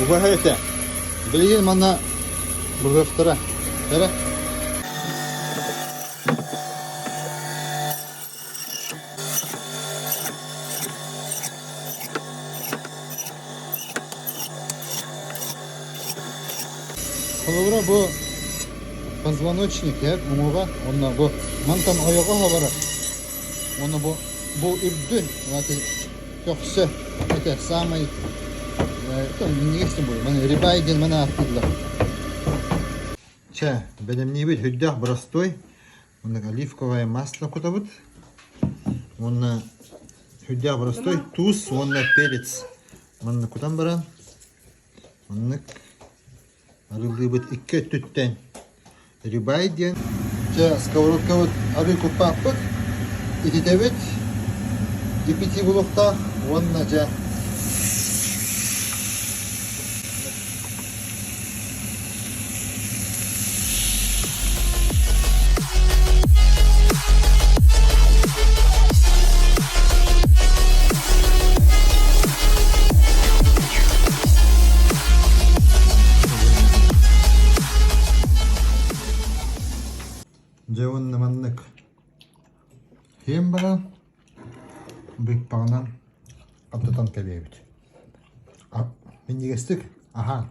Убаһа этэ. Билигин манна быһыахтара. Эрэ. Холобура бу позвоночник эр уҥуоҕа уонна бу мантан ойоҕоһо барар. Уонна бу бу үрдүн көхсө это самый минньигэс буолар. Маны рибай диэн маны ааттыыллар. Чэ, бэлэмниибит үрдээх боростуой. Уонна оливковое масло кутабыт. Уонна үрдээх боростуой туус уонна перец. Манна кутан баран маннык Арыылыыбыт икки өттүттэн рибай диэн. Дьэ, сковородкабыт арыы куппааппыт, ититэбит, ипитии булуохтаах уонна дьэ Дьэ уонна маннык сиэн баран быыппаҕынан аттатан кэбиһэбит. Минньигэстик аһаан.